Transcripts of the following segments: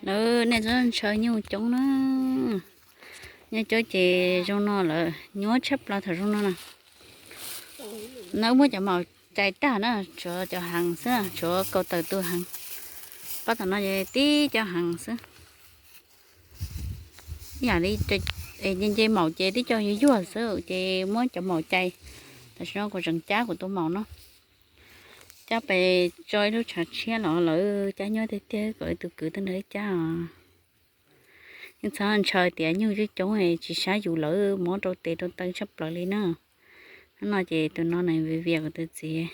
Lawv nej txhob ntshaw nyuj coob na. Nyuj coob ces zoo no lawm, nyuaj tshaj plaws thaum zoo no na. Lawv muab cov maum cais tag na, tshuav cov heev xwb, tshuav kaum tawm tus heev. Pab tom no ces tib co heev xwb. Ib yam li nce nce maum ces tib co yuag yuag xwb ces muab cov maum cais. Tam sim no kuv tseem cab kuv tus maum no, cab pes tso ib lub tshav tshiab los lawv cab nyuaj tiag tiag, kom ib tug kwv tuaj nrog wb cab os. Yeej txhob ntshaw tias nyuj coob coob tsis saib yus lawv muab rau tes rau taw tshaj plaws li na. Hnub no ces tus no nws viv vias kuv tus txiv,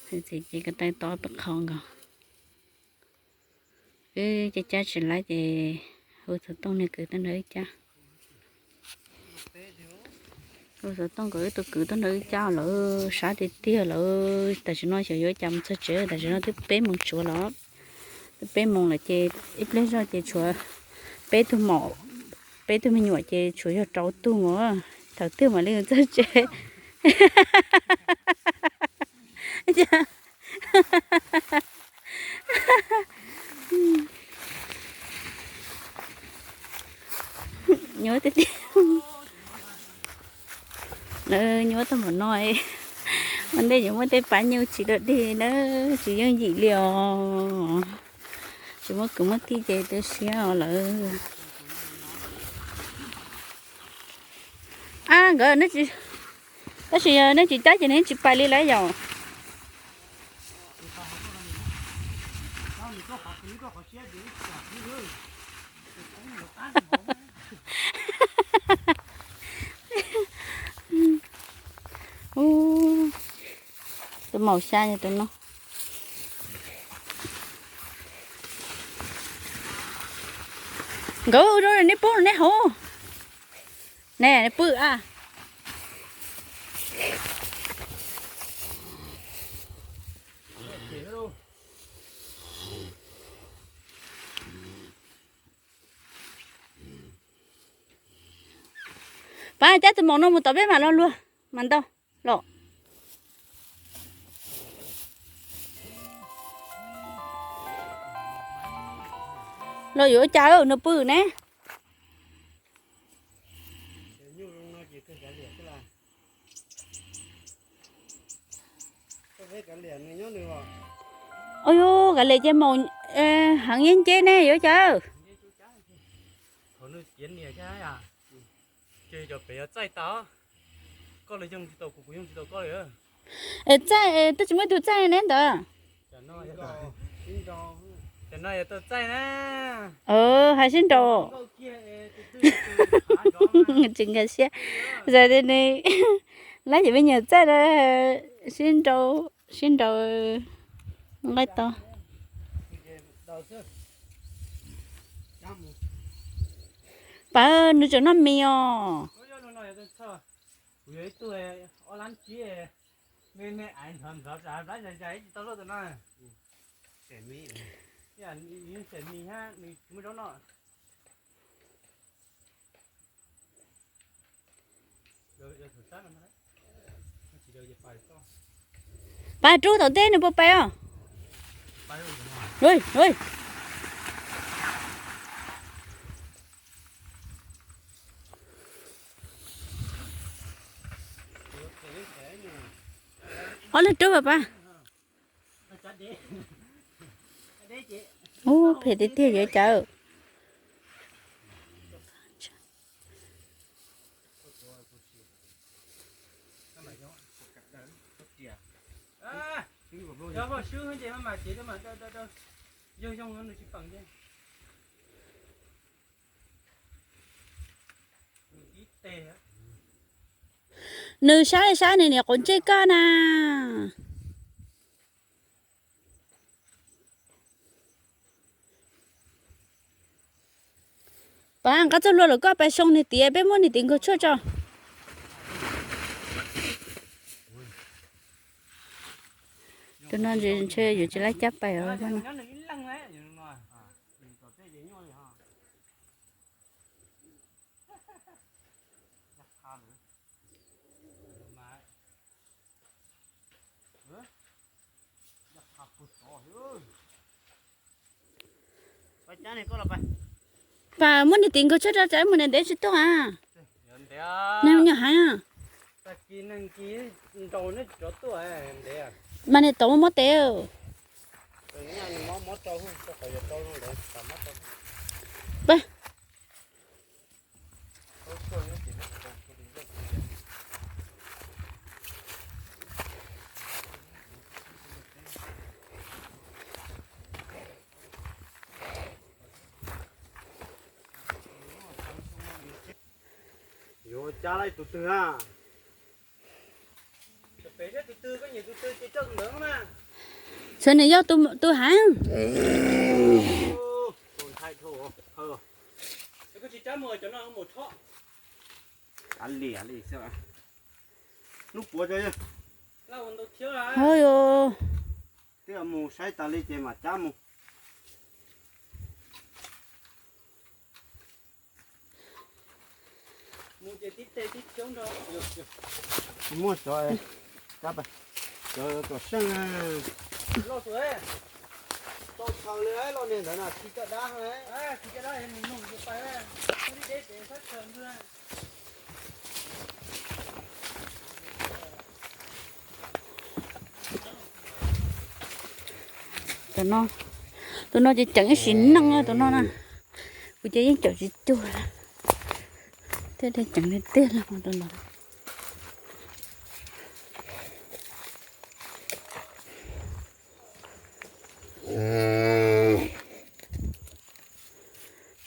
tus txiv ces ko taw tob peb qho nkaus. Wb cab cab tsis laib ces hu xov tooj nws kwv tuaj nrog wb cab. Hu xov tooj kom wb tus kwv tuaj nrog wb cab lawm, sab tiag tiag lawm. Tam sim no xyov yuav cas mus txog tsev, tam sim no twb peb moos tsuav lawm. Twb peb moos lawm ces ib pliag zog ces tshuav peb tug maum, peb tug me nyuam ces tshuav yog rau tug os. Thaum twg mam li mus txog tsev. Nyuaj tiag tiag. Lawv nyuaj tau npaum no, ua ntej yuav muab tej pab nyuj tsis dog dig na, tsis yooj yim li os. Tsis muaj kwv muaj tij ces tu siab os lawm. A nkawd, tab sis yog nej tsis cab ces nws tsis pais li lawm yom. Tus maum xya yog tus no. Nkawd ua rau nej pub nej haus. Ne pw a. Pab cab tus maum no mus tom peb mam lo luag mas ntau los. Los yuav ua cas nws pw ne. Ua yus kav liam ces maum heev nce nce ne yuav ua cas. Txaij, twb tsis muaj ib tug txaij ne ntawd. Hais sib nraus. Tsis nkag siab. Zam tias nws lab yim me nyuam txaij na, sib nraus, sib nraus nqaij tau. Pab nws tseem noj mis os. Pab rub tom teb nws puas pais os. Ob leeg rub pab. Ub, phem tiag tiag yuav cas. Nws sab li sab nws niam quav ntsej koj na. Pab nqa txoj hlua los koj pais soo nws tiav, peb muab nws tiav nkaug tshuaj tso. Tus no ntshe yuav tsis laib cab pais os. Pas muab niag tim nkaug tshaj rau tsam mus ntev tsis tuaj a. Nws nyuam heev. Mas niag tod muab tes. Pas. Yuav cab laij tus twg a? Xyov nws yog tus heev. Hnub puav, twb mus saib tas li ces mam cab mus. Muaj cov, cov kom seej. Tau chaw li los niag ntawd na, tsis caj dab. Tus no ces ceev ib sim neej tus no na. Kuv ces yeej caum tsis cuag li. Thiaj li ceev tiag tiag li tus no.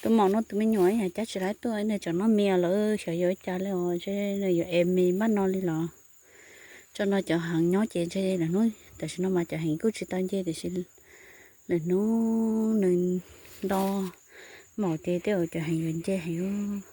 Tus maum no tus me nyuam yog cab tsis laib tuaj, nws tseem noj mis lawm xyov yuav ua cas li os, nws yuav es mis npaj no li los. Tso no cov heev nyob ces ntshe lwm hnub, tam sim no mas cov heev kuj tsis tau nce tiam sis lwm hnub nws nto maum ces tej zaum cov heev yuav nce heev.